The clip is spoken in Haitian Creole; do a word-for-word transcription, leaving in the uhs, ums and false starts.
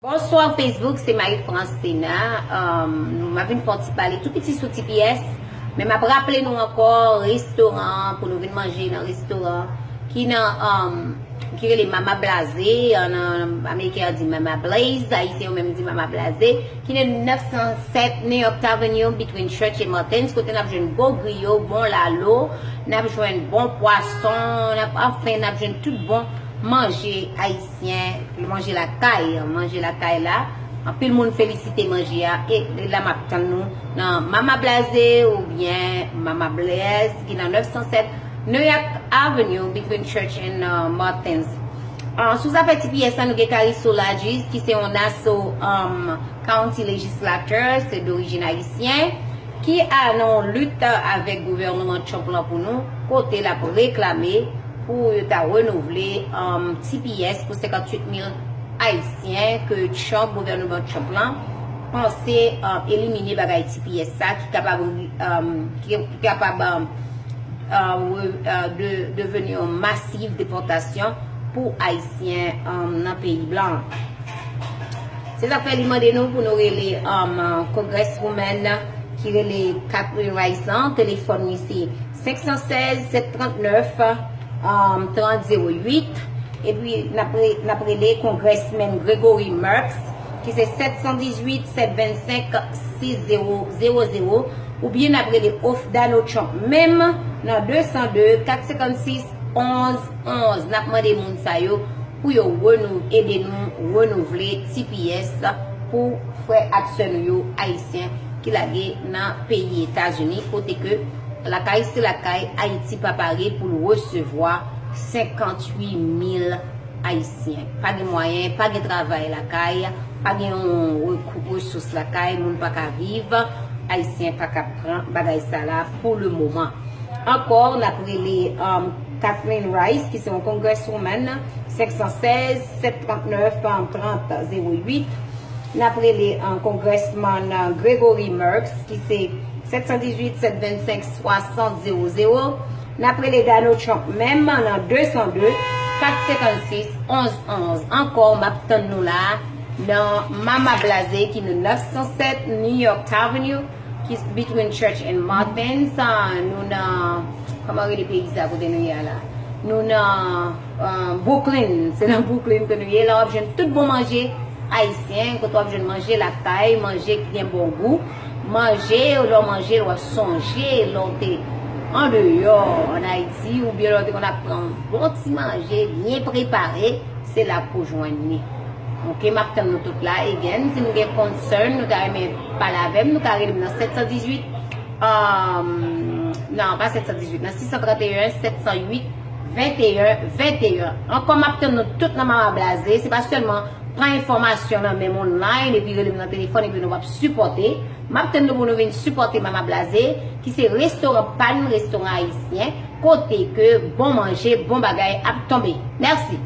Bonswa Facebook, se Marie Francina. Um, m ap vin fè yon ti pale tou piti sou T P S. Men m ap raple nou ankò, restoran, pou nou vin manje nan restoran ki nan, um, ki rele Mama Blaze, an, an ameriken an di Mama Blaze, ayisyen yo menm di Mama Blaze, ki nan nèf san sèt New York Avenue, between Church and Martins, kote n ap jwenn bon griyo, bon lalo, n ap jwenn bon pwason, n ap, anfen, n ap jwenn tout bon manje ayisyen, manje lakay, manje lakay la. Anpil moun felisite manje a, e la m ap tann nou nan Mama Blaze oubyen Mama Blaze ki nan nèf san sèt New York Avenue, between Church and, uh, Martins. Uh, sou zafè T P S la, nou gen Kariso Lajis, ki se yon naso, um, county legislator, se dorijin ayisyen, ki a nan yon lit avèk gouvènman Trump lan pou nou, kote l ap reklame pou yo ta renouvle, um, T P S pou senkanntuit mil ayisyen ke Trump, gouvènman Trump lan, panse, um, elimine bagay T P S sa ki kapab, um, ki, ki kapab, um, uh, re- uh, de, deveni yon masiv depòtasyon pou ayisyen, um, nan peyi blan. Se sa k fè li mande nou pou nou rele, um, congresswoman ki rele Kathleen Rice lan, telefòn li se senk san sèz, sèt trant nèf, um, trant zewo uit. Epi n ap re- n ap rele Congressman Gregory Meeks, ki se sèt san dizuit, sèt vennsenk, sis zewo zewo zewo, oubyen n ap rele of Donald Trump menm nan de san de, kat senkannsis, onz onz. N ap mande moun sa yo pou yo renou- ede nou renouvle T P S pou frè ak sè nou yo ayisyen ki lage nan peyi Etazini, kote ke lakay se lakay, Ayiti pa pare pou l resevwa senkanntuit mil ayisyen. Pa gen mwayen, pa gen travay lakay, pa gen yon rekou- resous lakay, moun pa ka viv, ayisyen pa ka pran bagay sa la pou le moman. Ankò, n ap rele, um, Kathleen Rice, ki se yon congresswoman, senk san sèz, sèt trant nèf, trant zewo uit. N ap rele, um, Congressman, uh, Gregory Meeks, ki se sèt san dizuit, sèt vennsenk, swasant zewo zewo. N ap rele Donald Trump menm nan de san de, kat senkannsis, onz onz. Ankò, m ap tann nou la nan Mama Blaze ki nan nèf san sèt New York Avenue, ki between Church and Martins. Ah, nou nan, kòman rele peyi sa kote nou ye a la? Nou nan, ah, Brooklyn. Se nan Brooklyn ke nou ye. La w ap jwenn tout bon manje ayisyen, kote w ap jwenn manje lakay, manje ki gen bon gou. Manje, lè w manje, w ap sonje lè w te andeyò, ann Ayiti, oubyen lè w te konn ap pran yon bon ti manje byen prepare, se la pou w jwenn li. Oke, m ap tann nou tout la, again. Si nou gen concern, nou ta renmen pale avè m, nou ka rele m nan sèt san dizuit, um, non, pa sèt san dizuit, nan sis san trannteyen, sèt san uit, venteyen, venteyen. Ankò, m ap tann nou tout nan Mama Blaze. Se pa sèlman pran enfòmasyon nan men m online epi rele m nan telefòn epi nou p ap sipòte. M ap tann nou pou nou vin sipòte Mama Blaze, ki se restoran pa n, restoran ayisyen, kote ke bon manje, bon bagay ap tonbe. Mèsi.